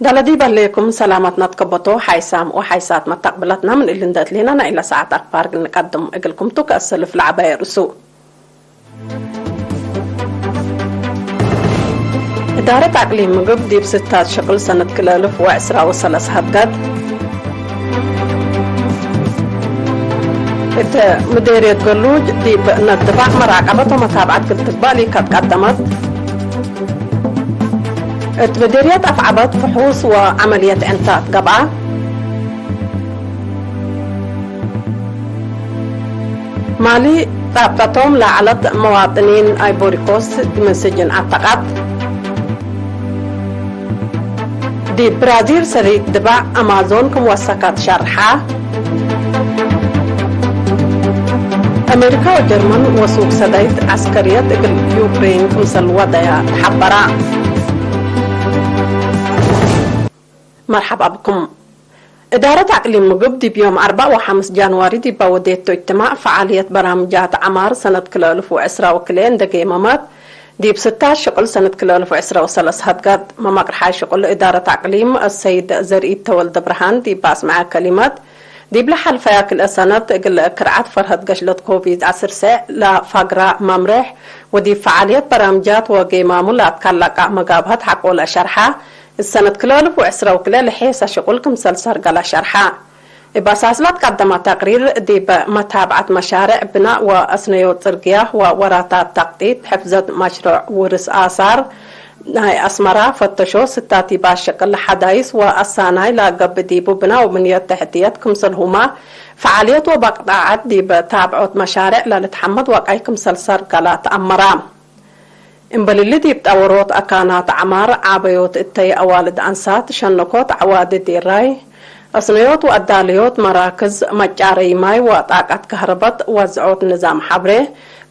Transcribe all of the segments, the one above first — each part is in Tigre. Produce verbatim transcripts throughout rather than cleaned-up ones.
ዳለ ዲብ ሀሌኩም ሰላመትነ ትከበቶ ሓይሳም ወሓይሳት መተቅብለትነ ምን እሊ እንዴ እትሌነ ናይለ ሰዓት አክባር እንቀድም እግልኩም ቱ። ከእሰልፍ ለዐባየ ርእሱ። እዳረት አቅሊም ምግብ ዲብ ስታት ሽቅል ሰነት ክልኤ እልፍ ወዕስራ ወሰለስ ሀድገት። እት ምዴርየት ገሉጅ ዲብ ነድባዕ መራቀበት ወመታብዐት ክል ትግባእ ሊከት ቀደመት። እት ምዴርየት አፍዐበት ፍሑስ ወዐመልየት ዕንታት ገብአ። ማሊ ጣብቀቶም ለዐለት መዋጥኒን አይቮሪኮስት ምን ስጅን ዐተቀት። ዲብ ብራዚል ሰሪት ድባዕ አማዞን ክም ወሰከት ሸርሐ። አሜሪካ ወጀርመን ወሱቅ ሰዳይት ዐስከርየት እግል ዩክሬን ክምሰል ወደያ ተሐበራ። መርሐባ ብኩም። እዳረት አቅሊም ምግብ ዲብ ዮም አርበዕ ወሐምስ ጃንዋሪ ዲብ ወዴቶ እጅትማዕ ፈዓልየት በራምጃት ዐማር ሰነት ክልኤ እልፍ ወዕስራ ወክልኤ እንደ ጌመመት፣ ዲብ ስታት ሽቁል ሰነት ክልኤ እልፍ ወዕስራ ወሰለስ ሀድገት። መመቅርሓይ ሽቁል እዳረት አቅሊም አሰይድ ዘርኢት ተወልደ ብርሃን ዲብ አስመዐ ከሊመት፣ ዲብ ለሐልፈያ ክልኤ ሰነት እግል ክርዓት ፈርሀት ገሽለት ኮቪድ ዐስር ሰዕ ለፋግራ መምሬሕ ወዲብ ፈዓልየት በራምጃት ወጌማሙ ለአትካለቃ መጋብሀት ሐቆለ ሸርሐ። እት ሰነት ክልኤ እልፍ ወዕስራ ወክልኤ ለሔሰ ሽቁል ክምሰል ሰርገለ ሸርሐ። እብ አሳስ ለትቀደመ ተቅሪር፣ ዲብ መታብዐት መሻርዕ ብናእ ወአስነዮት ጽርግያ ወወራታት ተቅጢት፣ ሕፍዘት መሽሮዕ ውርስ አሳር ናይ አስመራ ፈተሾ፣ ስታቲባ ሽቅል ሐዳይስ ወአሳናይ ለገብእ ዲቡ ብናእ ወብንየት ተሕትየት ክምሰልሁመ ፈዓልየት ወበቅጣዐት ዲብ ታብዖት መሻርዕ ለልትሐመድ ወቀይ ክምሰል ሰርገለ ተአመረ። እምበል እሊ፣ ዲብ ጠወሮት አካናት ዐማር፣ ዓበዮት እተይ አዋልድ አንሳት፣ ሸነኮት ዐዋዲ ዴራይ፣ አስነዮት ወአዳለዮት መራክዝ መጫረይ ማይ ወጣቀት ከህረበት፣ ወዝዖት ንዛም ሐብሬ፣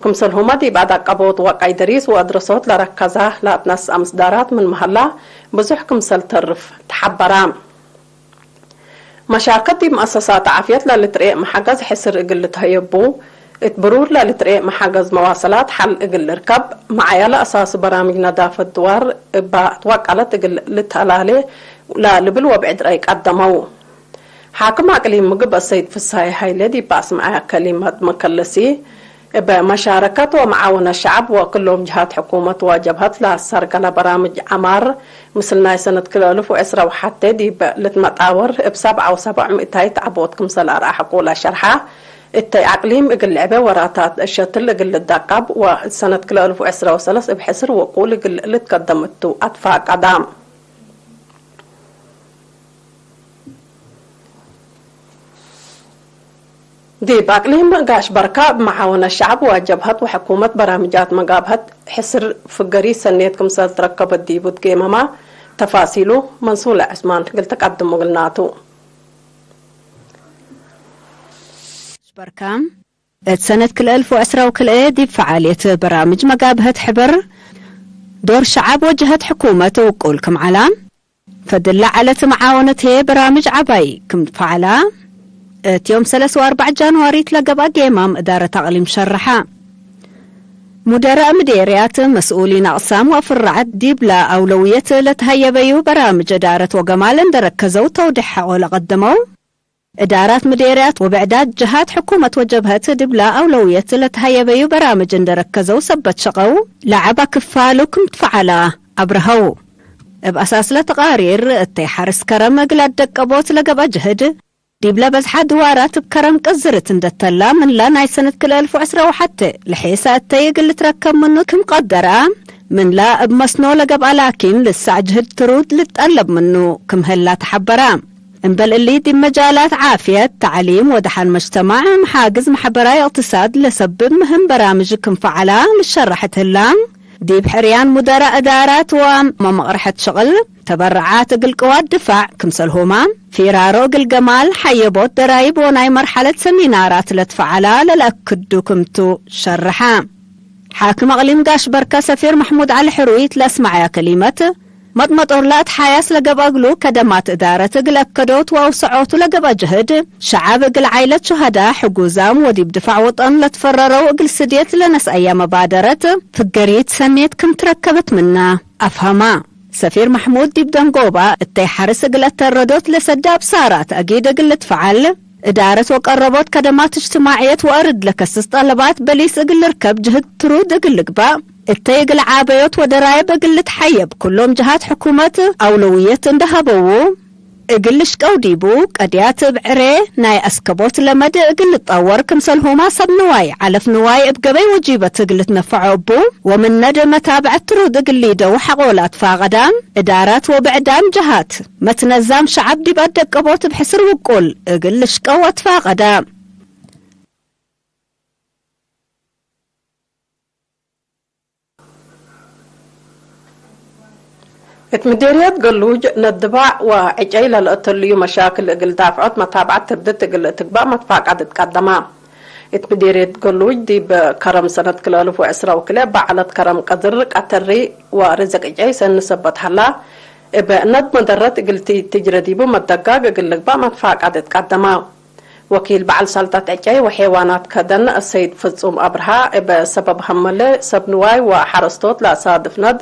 ክምሰልሁመ ዲብ አዳቀቦት ወቀይ ደሪስ ወአድረሶት ለረከዘ ለአትነስአ ምስዳራት ምን መሀላ ብዙሕ ክምሰል ተርፍ ተሐበረ። መሻከት ዲብ መአሰሳት ዓፍየት ለልትርኤ መሓገዝ ሕስር እግል ልትሀየቡ፣ እት ብሩር ለልትርኤ መሓገዝ መዋሰላት ሐል እግል ልርከብ፣ መዓያ ለአሳሱ በራምጅ ነዳፈት ድዋር እባ ትወቀለት እግል ልትአላሌ ለልብል ወብዕድ ረአይ ቀደመው። ሓክም አቅሊም ምግብ አሰይድ ፍሳዬ ሀይሌ ዲብ አስመዐ ከሊመት መከለሲ፣ እብ መሻረከት ወመዓወነት ሸዐብ ወክሎም ጀሃት ሕኩመት ወጀብሀት ለአሰርገለ በራምጅ ዐማር፣ ምስል ናይ ሰነት ክልኤ እልፍ ወዕስራ ወሐቴ ዲብ ልትመጣወር፣ እብ ሰብዓ ወሰብዕ ምእታይት ዐቦት ክምሰል አርአ ሐቆለ ሸርሐ። እተይ አቅሊም እግል ልዕቤ ወራታት ሸትል እግል ልዳቀብ ወእት ሰነት ክልኤ እልፍ ወዕስራ ወሰለስ እብ ሕስር ውቁል እግል ልትከደም እቱ አትፋቀደ። ዲብ አቅሊም ጋሽ በርካ፣ እብ መዓወነት ሸዐብ ወጀብሀት ወሕኩመት በራምጃት መጋብሀት ሕስር ፍገሪ ሰኔት ክምሰል ትረከበት ዲቡ ትጌመመ። ተፋሲሉ መንሱለ ዑስማን እግል ተቀድሙ እግልናቱ። ጋሽ በርካ፣ እት ሰነት ክልኤ እልፍ ወዕስራ ወክልኤ ዲብ ፈዓልየት በራምጅ መጋብሀት ሕበር ዶር ሸዐብ ወጀሀት ሕኩመት ውቁል ክም ዐላ፣ ፈድል ለዐለት መዓወነት ህዬ በራምጅ ዐባይ ክም ፈዐላ፣ እት ዮም ሰለስ ወአርበዕ ጃንዋሪት ለገብአ ጌማም እዳረት አቅሊም ሸርሐ። ሙደረእ ምዴርያት፣ መስኡሊን አቅሳም ወአፍራዓት ዲብለ አውለውየት ለተሀየበዩ በራምጅ እዳረት ወገማል እንደ ረከዘው ተውዴሕ ሐቆ ለቀደመው፣ እዳራት ምዴርያት ወብዕዳት ጀሃት ሕኩመት ወጀብሀት ዲብለ አውለውየት ለተሀየበዩ በራምጅ እንደ ረከዘው ሰበት ሸቀው ለዐባ ክፋሉ ክም ትፈዐላ አብርሀው። እብ አሳስለ ተቃሪር፣ እተይ ሐርስ ከረም እግል አደቀቦት ለገብአ ጅህድ፣ ዲብለ በዝሐ ድዋራት እብ ከረም ቅዝርት እንደ ተላ፣ ምንላ ናይ ሰነት ክልኤ እልፍ ወዕስራ ወሐቴ ለሔሰ እተይ እግል ልትረከብ ምኑ ክም ቀደረ፣ ምንላ እብ መስኖ ለገብአ ላኪን ልሳዕ ጅህድ ትሩድ ልትጠለብ ምኑ ክም ህላ ተሐበረ። እምበል እሊ፣ ዲብ መጃላት ዓፍየት፣ ተዕሊም ወደሐን መጅተማዕ፣ መሓግዝ መሕበራይ እቅትሳድ ለሰብብ ምህም በራምጅ ክም ፈዐላ ልሸረሐት ህላ፣ ዲብ ሕርያን ሙደራ እዳራት ወመመቅረሐት ሽቅል፣ ተበረዓት እግል ቅዋት ድፋዕ ክምሰልሁመ፣ ፊራሮ እግል ገማል፣ ሐየቦት ደራይብ ወናይ መርሐለት ሰሚናራት ለትፈዐላ ለለአክዱ ክምቱ ሸርሐ። ሓክም አቅሊም ጋሽ በርከ ሰፊር መሕሙድ ዐሊ ሕሩይት ለአስመዐያ ከሊመት፣ መጥመጦር ለአትሓያስ ለገብአ እግሉ ከደማት እዳረት እግል አከዶት ወአውሰዖቱ ለገብአ ጅህድ፣ ሸዐብ እግል ዓይለት ሹሀዳ ሕጉዛም ወዲብ ድፋዕ ወጠን ለትፈረረው እግል ስድየት ለነስአያ መባደረት ፍገሪት ሰኔት ክም ትረከበት ምነ አፍሀማ። ሰፊር መሕሙድ ዲብ ደንጎባ፣ እተይ ሐርስ እግል አተረዶት ለሰዳ አብሳራት አጊድ እግል ልትፈዓል፣ እዳረት ወቀረቦት ከደማት እጅትማዕየት ወአርድ ለከስስ ጠለባት በሊስ እግል ልርከብ ጅህድ ትሩድ እግል ልግባእ፣ እተይ እግል ዓበዮት ወደራይብ እግል ልትሐየብ ኩሎም ጀሃት ሕኩመት አውለውየት እንዴ ሀበዉ፣ እግል ልሽቀው ዲቡ፣ ቀድያት እብ ዕሬ ናይ አስከቦት ለመድ እግል ልትጠወር፣ ክምሰልሁማ ሰብ ንዋይ፣ ዐለፍ ንዋይ እብ ገበይ ወጂበት እግል ልትነፈዖ እቡ፣ ወምነድ መታብዐት ትሩድ እግል ሊደው ሐቆ ለአትፋቀዳ፣ እዳራት ወብዕዳም ጀሃት መትነዛም ሸዐብ ዲብ አደቀቦት እብ ሕስር ውቁል እግል ልሽቀው አትፋቀዳ። እት ምዴርየት ገሉጅ ነድባዕ ወዕጨይ ለልአተልዩ መሻክል እግል ዳፍዖት መታብዐት ትርድት እግል ትግባእ መትፋቃድ እትቀደማ። እት ምዴርየት ገሉጅ ዲብ ከረም ሰነት ክልኤ አልፍ ወዕስራ ወክልኤ በዐለት ከረም ቀድር፣ ቀተሪ ወርዝቅ ዕጨይ ሰኒ ሰበት ሀላ፣ እብ ነድ መደረት እግል ትጅረ ዲቡ መደጋግ እግል ልግባእ መትፋቃድ እትቀደማ። ወኪል በዐል ሰልጠት ዕጨይ ወሔዋናት ከደን አሰይድ ፍጹም አብርሃ፣ እብ ሰበብ ሀመለ ሰብ ንዋይ ወሐረስቶት ለአሳድፍ ነድ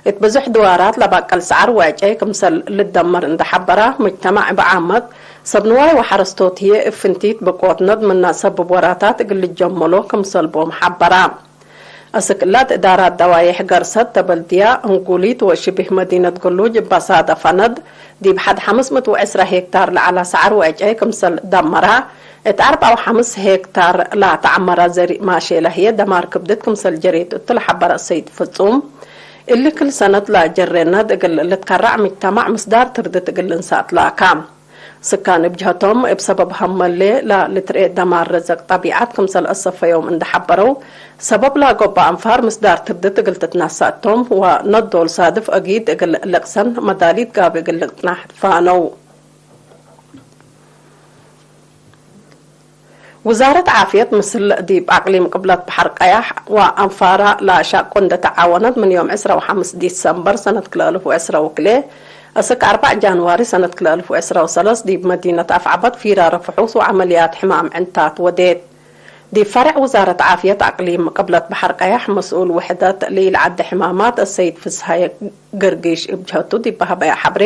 እት ብዙሕ ድዋራት ለባቀል ሰዐር ወዕጨይ ክምሰል ልደመር እንዴ ሐበራ፣ ምጅተማዕ እብ ዓመት ሰብ ንዋይ ወሐረስቶት ህዬ እብ ፍንቲት ብቆት ነድ ምነ ሰብብ ወራታት እግል ልጀመሎ ክምሰል ቦም ሐበራ። አስክ እላት እዳራት ደዋዬሕ ገርሰት፣ ተበልድያ፣ እንጉሊት ወሽቢህ መዲነት ግሉጅ እበ ሳደፈ ነድ፣ ዲብ ሐድ ሐምስ ምእት ወዕስራ ሄክታር ለዐለ ሰዐር ወዕጨይ ክምሰል ደመራ፣ እት አርብዓ ወሐምስ ሄክታር ለተዐመረ ዘሪእ ማሼ ለህዬ ደማር ክብድት ክምሰል ጀሬት እቱ ለሐበረ ሰይድ ፍጹም፣ እሊ ክል ሰነት ለጀሬ ነድ እግል ልትከረዕ ምጅተማዕ ምስዳር ትርድት እግል ልንሰእ አትላካ። ስካን እብ ጀሀቶም፣ እብ ሰበብ ሀመሌ ለልትርኤ ደማር ረዘቅ ጠቢዐት ክምሰል አሰፈዮም እንዴ ሐበረው፣ ሰበብ ላጎባ አንፋር ምስዳር ትርድት እግል ትትነሰእ ቶም ወነዶል ሳድፍ አጊድ እግል ልቅሰን መዳሊት ጋብእ እግል ልጽናሕ ፋነው። ውዛረት ዓፍየት ምስል ዲብ አቅሊም ቅብለት በሐር ቀያሕ ወአንፋራ ለአሻቁ እንዴ ተዓወነት፣ ምን ዮም ዕስራ ወሐምስ ዲሰምበር ሰነት ክልኤ አልፍ ወዕስራ ወክልኤ እስክ አርበዕ ጃንዋሪ ሰነት ክልኤ አልፍ ወዕስራ ወሰለስ ዲብ መዲነት አፍዐበት ፊራረ ፍሑስ ወዐመልያት ሕማም ዕንታት ወዴት። ዲብ ፈሬዕ ውዛረት ዓፍየት አቅሊም ቅብለት በሐር ቀያሕ መስኡል ውሕደት ልኢልዓዴ ሕማማት አሰይድ ፍስሃየ ገርጊሽ እብ ጀሀቱ ዲብ ሀበየ ሐብሬ፣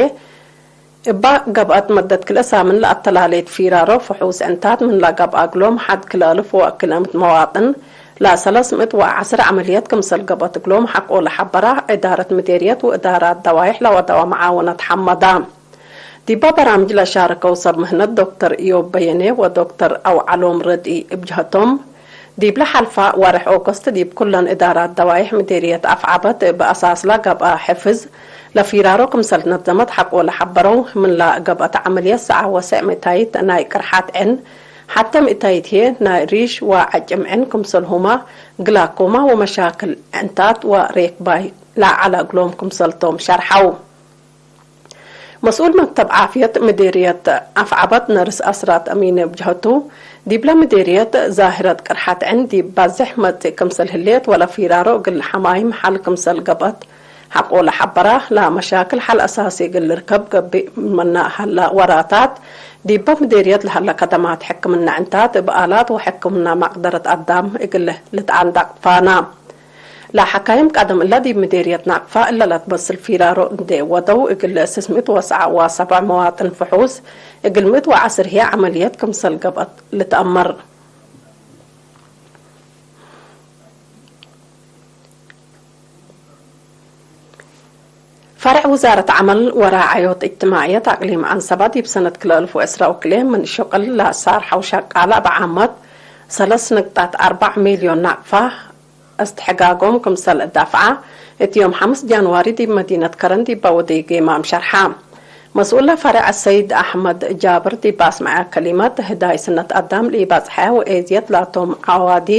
እባ ገብአት መደት ክልኤ ሳምን ለአተላሌት ፊራሮ ፍሑስ ዕንታት ምን ለገብአ እግሎም ሐድ ክልኤ አልፍ ወክልኤ ምእት መዋጥን ለሰለስ ምእት ወዐስር ዐመልየት ክምሰል ገብአት እግሎም ሐቆ ለሐበራ እዳረት ምዴርየት ወእዳራት ደዋይሕ ለወደወ መዓወነት ሐመዳ። ዲባ በራምጅ ለሻረከው ሰብ ምህነት ዶክተር ኢዮብ በየኔ ወዶክተር አውዓሎም ረድኢ እብ ጀሀቶም፣ ዲብለ ሐልፋ ወርሕ ኦገስት ዲብ ኩለን እዳራት ደዋይሕ ምዴርየት አፍዐበት እብ አሳስላ ገብአ ሕፍዝ ለፊራሮ ክምሰል ትነዘመት ሐቆ ለሐበረው፣ ምንላ ገብአት ዐመልየት ሰዓ ወሰዕ ምእታይት ናይ ቅርሓት ዕን፣ ሐተ ምእታይት ህዬ ናይ ሪሽ ወዐጭም ዕን ክምሰልሁመ ግላኮማ ወመሻክል ዕንታት ወሬክባይ ለዐለ እግሎም ክምሰልቶም ሸርሐው። መስኡል መክተብ ዓፍየት ምዴርየት አፍዐበት ነርስ አስራት አሚነ እብ ጀሀቱ፣ ዲብለ ምዴርየት ዛህረት ቅርሐት ዕን ዲብ ባዝሕ መጽእ ክምሰል ህሌት ወለፊራሮ እግል ሐማይም ሐል ክምሰል ገብአት ሐቆ ለሐበራ፣ ለመሻክል ሐል አሳሲ እግል ልርከብ ገብእ ምንመ ሀላ ወራታት፣ ዲበ ምዴርየት ለሀለ ከደማት ሕክምነ ዕንታት እብ አላት ወሕክምነ መቅደረት አዳም እግል ልትአንደቅ ፋና። ለሐካይም ቀደም እለ ዲብ ምዴርየት ናቅፋ እለ ለትበስል ፊራሮ እንዴ ወደው፣ እግል ስስ ምእት ወሰዓ ወሰብዕ መዋጥን ፍሑስ፣ እግል ምእት ወዐስር ህዬ ዐመልየት ክምሰል ገብአት ልትአመር። ፈርዕ ውዛረት ዐመል ወራዐዮት እጅትማዕየት አቅሊም ዐንሰባ ዲብ ሰነት ክልኤ አልፍ ወዕስራ ወክልኤ ምን ሽቅል ለሳርሐው ሸቃለ እብ ዓመት ሰለስ ንቅጣት አርበዕ ሚልዮን ናቅፋ እስትሕጋጎም ክምሰል እዳፍዓ፣ እት ዮም ሐምስ ጃንዋሪ ዲብ መዲነት ከረን ዲብ አወደይ ጌማም ሸርሓ። መስኡለ ፈርዕ ሰይድ አሕመድ ጃብር ዲብ አስመዐ ከሊመት፣ ህዳይ ስነት አዳም ለኢባጽሐ ወኤዝየት ላቶም ዐዋዲ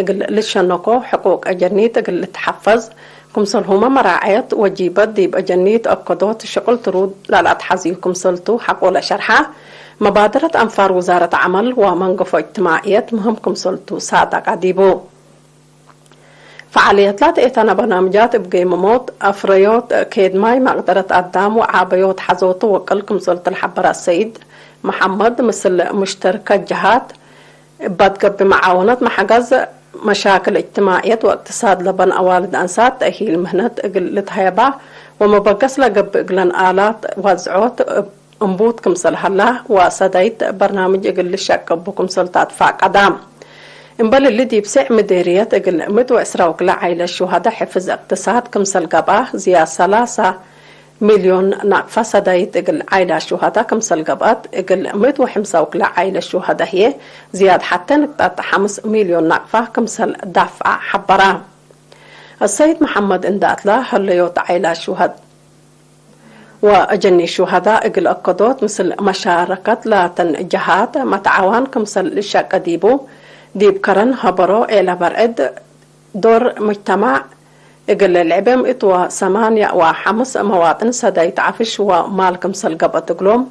እግል ልትሸነኮ፣ ሕቁቅ አጀኒት እግል ልትሐፈዝ፣ ክምሰልሁመ መራዐየት ወጂበት ዲብ አጀኒት አከዶት ሽቅል ትሩድ ለለአትሐዝዩ ክምሰልቱ ሐቆለ ሸርሐ። መባደረት አንፋር ውዛረት ዐመል ወመንገፎ እጅትማዕየት ምህም ክምሰልቱ ሳደቀ ዲቡ። ፈዓልየት ላተ ኤታነ በርናምጃት እብ ጌምሞት፣ አፍረዮት፣ ኬድ ማይ፣ መቅደረት አዳም ወዓበዮት ሐዞቱ ወቅል ክምሰልቱ ለሐበረ ሰይድ መሐመድ፣ ምስል ሙሽተርከ ጀሃት እባ ትገብእ መዓወነት መሐገዝ፣ መሻክል እጅትማዕየት ወእቅትሳድ ለበን አዋልድ አንሳት ተእሂል ምህነት እግል ልትሀየባ ወመበገስ ለገብእ እግለን ኣላት ዋዝዖት እምቡት ክምሰል ሀላ፣ ወሰዳይት በርናምጅ እግል ልሸቅቡ ክምሰል ተአትፋቀዳ። እምበል እሊ፣ ዲብ ሴዕ ምዴርየት እግል ምእት ወዕስራ ወክልኤ ዓይለ ሹሀደ ሕፍዝ እቅትሳድ ክምሰል ገብአ፣ ዝያድ ሰላሳ ሚልዮን ናቅፋ ሰዳይት እግል ዓይላ ሹሀዳ ክምሰል ገብአት፣ እግል ምእት ወሐምሳ ወክልኤ ዓይለ ሹሀዳ ህዬ ዝያድ ሐቴ ንቅጠት ሐምስ ሚልዮን ናቅፋ ክምሰል ዳፍዐ ሐበራ። አሰይድ መሐመድ እንደ አትላ፣ ሀለዮት ዓይላ ሹሀድ ወአጀኒ ሹሀዳ እግል አከዶት ምስል መሻረከት ላተን ጀሃት መትዓዋን ክምሰል ልሸቀ ዲቡ፣ ዲብ ከረን ሀበሮ ኤለ በርዕድ ዶር ሙጅተማዕ እግል ልዕቤ ምእት ወሰማንያ ወሐምስ መዋጥን ሰዳይት ዐፍሽ ወማል ክምሰል ገብአት እግሎም፣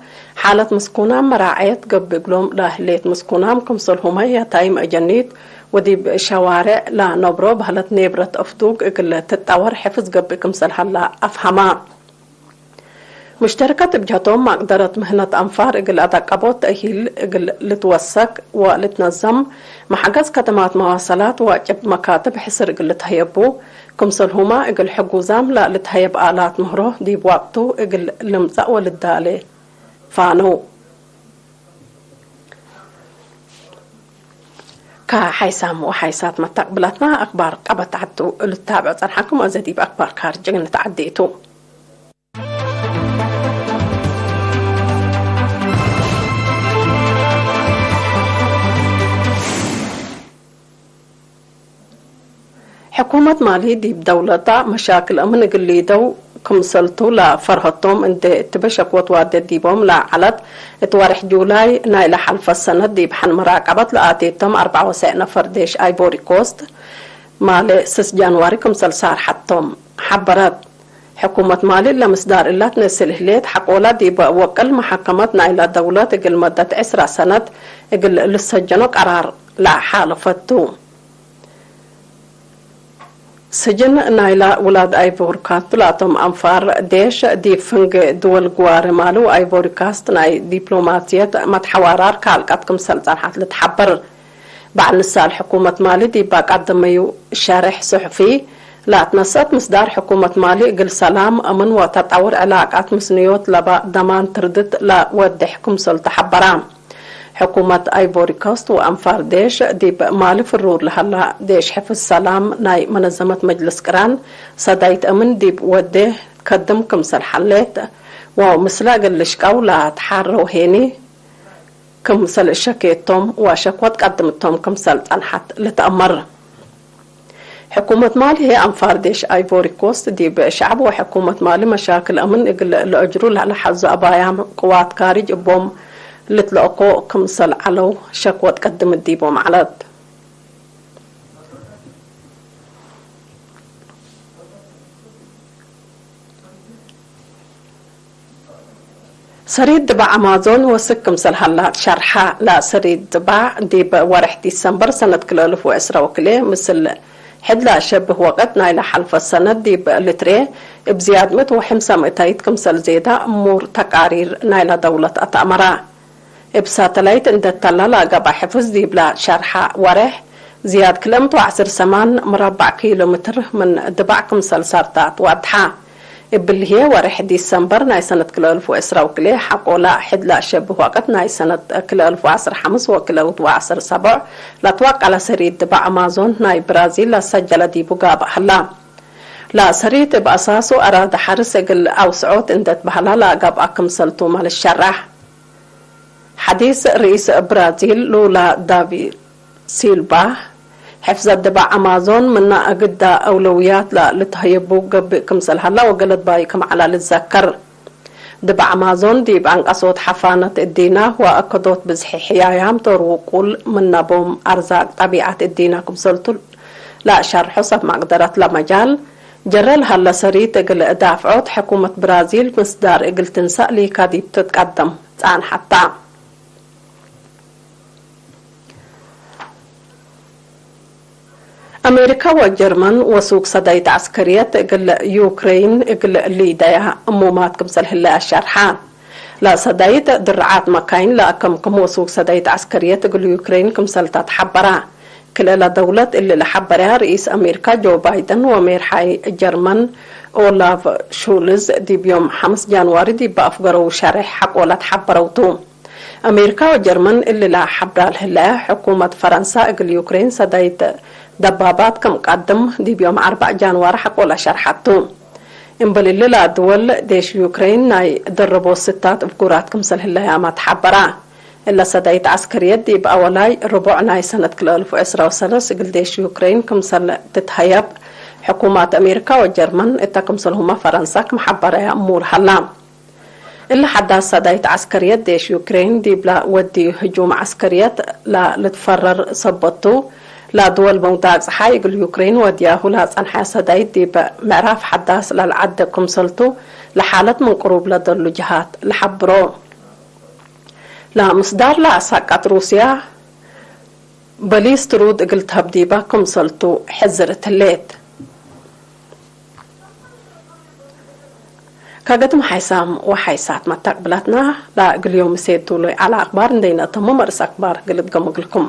ሓለት ምስኩናም መራዐየት ገብእ እግሎም ለህሌት ምስኩናም ክምሰልሁመ የታይም አጀኒት ወዲብ ሸዋሬዕ ለነብሮ በህለት ኔብረት አፍዱግ እግል ትጠወር ሕፍዝ ገብእ ክምሰል ሀላ አፍሀማ። ሙሽተረከት እብ ጀቶም ማቅደረት ምህነት አንፋር እግል አዳቀቦት ተእሂል እግል ልትወሰክ ወልትነዘም፣ መሐገዝ ከደማት መዋሰላት ወጭብጥ መካትብ ሕስር እግል ልትሀየቡ፣ ክምሰልሁመ እግል ሕጉዛም ለልትሀየብ አላት ምህሮ ዲብ ወቅቱ እግል ልምጸእ ወልዳሌ ፋነው። ከሓይሳም ወሓይሳት መታቅብላትና አክባር ቀበት ዐዱ ልታብዖ ጸንሐኩም። አዜ ዲብ አክባር ካርጅ ንትዐዴ ቱ። ሕኩመት ማሊ ዲብ ደውለታ መሻክል አምን እግል ሊደው ክምሰልቱ ለፈርሀቶም እንዴ እትበ ሸክወት ዋዴ ዲቦም ለዐለት፣ እት ወሬሕ ጁላይ ናይለ ሐልፈ ሰነት ዲብ ሐን መራቀበት ለአቴቶም አርበዓ ወሰዕ ነፈር ዴሽ አይቮሪ ኮስት ማሌ ስስ ጃንዋሪ ክምሰል ሳርሐቶም ሐበረት። ሕኩመት ማሊ ለምስዳር እላት ነስል ህሌት ሐቆላ ዲበ ወቅል መሐከመት ናይላ ደውለት እግል መደት ዕስራ ሰነት እግል ልሰጀኖ ቀራር ለአሓለፈቱ። ስጅን ናይላ ውላድ አይቮሪ ኮስት ላቶም አንፋር ዴሽ ዲብ ፍንጌ ድወል ግዋሬ ማሊ ወአይቮሪ ኮስት ናይ ዲፕሎማስየት መትሐዋራር ካልቀት ክምሰል ጸንሐት ልትሐበር። በዐል ንሳል ሕኩመት ማሊ ዲብ አቀደመዩ ሸሬሕ ጽሑፊ ለአትነሰአት ምስዳር ሕኩመት ማሊ እግል ሰላም፣ አምን ወተጠውር ዕላቃት ምስንዮት ለባ ደማን ትርድት ለወዴሕ ክምሰል ተሐበራ። ሕኩመት አይቮሪ ኮስት ወአንፋር ዴሽ ዲብ ማሊ ፍሩር ለሀላ ዴሽ ሕፍዝ ሰላም ናይ መነዘመት መጅልስ ቅራን ሰዳይት አምን ዲብ ወዴ ከድም ክምሰል ሐሌት ወምስለ እግል ልሽቀው ለተሓረው ሄኒ ክምሰል እሸኬቶም ወሸክወት ቀድምቶም ክምሰል ጸንሐት ልትአመር። ሕኩመት ማሊ ህዬ አንፋር ዴሽ አይቮሪ ኮስት ዲብ ሸዕብ ወሕኩመት ማሊ መሻክል አምን እግል ለአጅሩ ለሐዙ አባያም ቅዋት ካርጅ እቦም ልትለአኮ ክምሰል ዐለው ሸክወት ቀድምት ዲቦም ዐለት። ሰሪት ድባዕ አማዞን ወስክ ክምሰል ሀላ ትሸርሐ። ለሰሪት ድባዕ ዲብ ወሬሕ ዲሰምበር ሰነት ክልኤ አልፍ ወዕስራ ወክልኤ ምስል ሕድ ለአሸብህ ወቅት ናይለ ሐልፈ ሰነት ዲብ ልትርኤ እብ ዝያድ ምእት ወሐምሳ ምእታይት ክምሰል ዜዳ እሙር ተቃሪር ናይለ ደውለት አትአመራ። እብ ሳተላይት እንዴ ተላ ለአገብአ ሕፍዝ ዲብላ ሸርሐ ወሬሕ፣ ዝያድ ክልኤ ምእት ወዐስር ሰማን ምረባዕ ኪሎ ምትር ምን ድባዕ ክምሰል ሰርታት ወአድሐ። እብሊ ህዬ ወሬሕ ዲሰምበር ናይ ሰነት ክልኤ አልፍ ወዕስራ ወክልኤ ሐቆላ ሕድ ለአሸብህ ወቅት ናይ ሰነት ክልኤ አልፍ ወዐስር ሐምስ ወክልኤ አልፍ ወዐስር ሰቦዕ ለትወቀለ ሰሪት ድባዕ አማዞን ናይ ብራዚል ለሰጀለ ዲቡ ጋብእ ሀላ። ለሰሪት እብ አሳሱ አራደ ሐርስ እግል አውስዖት እንዴ ትበህላ ለአገብአ ክምሰልቱመ ልሸራሕ። ሐዲስ ርኢስ ብራዚል ሉላ ዳቪ ሲልባ፣ ሕፍዘት ድባዕ አማዞን ምነ አግዳ አውለውያት ለልትሀየቡ ገብእ ክምሰል ሀላ ወገለድ ባይ ክም ዐለ ልዘከር። ድባዕ አማዞን ዲብ አንቀሶት ሐፋነት እዲና ወአከዶት ብዝሒ ሕያያም ዶር ውቁል ምነ ቦም አርዛቅ ጠቢዐት እዲና ክምሰልቱ ለአሸርሖ ሰብ መቅደረት ለመጃል ጀረ ለሀለ ሰሪት እግል ዳፍዖት ሕኩመት ብራዚል ምስዳር እግል ትንሳእ ሊካ ዲብ ትትቀደም ጸንሐት ተ። አሜሪካ ወጀርመን ወሱክ ሰዳይት ዐስከርየት እግል ዩክሬን እግል ሊደያ እሙማት ክምሰል ህለ አሸርሐ። ለሰዳይት ድርዓት መካይን ለአከምክም ወሱክ ሰዳይት ዐስከርየት እግል ዩክሬን ክምሰል ተትሐበራ። ክልኤ ለደውለት እሊ ለሐበርያ ርኢስ አሜሪካ ጆ ባይደን ወሜርሓይ ጀርመን ኦላፍ ሹልዝ ዲብ ዮም ሐምስ ጃንዋሪ ዲብ አፍገረው ሸሬሕ ሐቆላት ሐበረው ቱ። አሜሪካ ወጀርመን እሊ ለሐብራ ለህለ፣ ሕኩመት ፈረንሳ እግል ዩክሬን ሰዳይት ደባባት ክም ቀድም ዲብ ዮም አርበዕ ጃንዋሪ ሐቆላ ሸርሐት ቱ። እምበል እሊ ለድወል ዴሽ ዩክሬን ናይ ደረቦ ስታት እብጉራት ክምሰል ህለያማ ተሐበራ። እለ ሰዳይት ዐስከርየት ዲብ አወላይ ርቡዕ ናይ ሰነት ክልኤ አልፍ ወዕስራ ወሰለስ እግል ዴሽ ዩክሬን ክምሰል ትትሀየብ፣ ሕኩማት አሜሪካ ወጀርመን እተ ክምሰልሁመ ፈረንሳ ክም ሐበረያ እሙር ሀላ። እለ ሐዳስ ሰዳይት ዐስከርየት ዴሽ ዩክሬን ዲብላ ወድዩ ህጁም ዐስከርየት ለልትፈረር ሰበት ቱ። ለድወል መውዳቅ ጸሓይ እግል ዩክሬን ወድያሁ ለጸንሐ ሰዳይት ዲብ ምዕራፍ ሐዳስ ለልዐደ ክምሰልቱ ለሓለት ምን ቅሩብ ለደሉ ጀሃት ለሐብሮ። ለምስዳር ለአሳቃት ሩስያ በሊስ ትሩድ እግል ተህብ ዲበ ክምሰልቱ ሕዝር እትሌት። ከገድም ሓይሳም ወሓይሳት መታቅብላትና ለእግል ዮም እሴት ዱሉይ ዐለ አክባር እንዴ ነአተሙ መርስ አክባር እግል እድገሙ እግልኩም።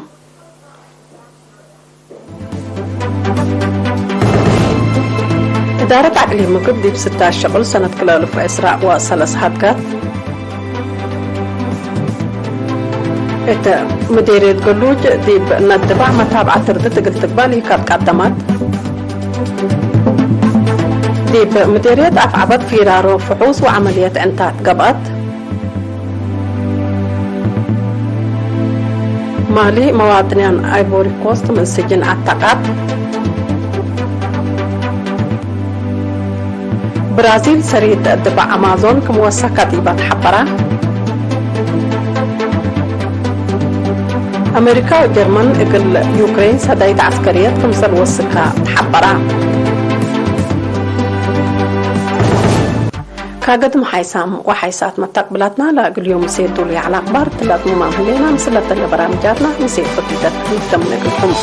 እዳረት አቅሊም ምግብ ዲብ ስዳስ ሸቁል ሰነት ክልኤ አልፍ ወዕስራ ወሰለስ ሀድጋት እት ምዴርየት ገሉጅ ዲብ ነድባዕ መታብዐት ትርድት እግል ትግባእ ሊካት ቀደማት። ዲብ ምዴርየት አፍዐበት ፊራሮ ፍሑስ ወዐመልየት ዕንታት ገብአት። ማሊ መዋጥንያን አይቮሪ ኮስት ምን ስጅን አተቃት። ብራዚል ሰሪት ድባዕ አማዞን ክም ወሰከት ኢባ ተሐበረ። አሜሪካ ወጀርመን እግል ዩክሬን ሰዳይት ዐስከርየት ክምሰል ወስካ ተሐበራ። ካገድም ሓይሳም ወሓይሳት መታቅብላትና ለእግል ዮም ምሴ ዱሉይ ዐለ አክባር ትላትሙማም ህሌና። ምስለ እተለ በራምጃትና ምሴ ፈቂደት ንደም ነግልኩም።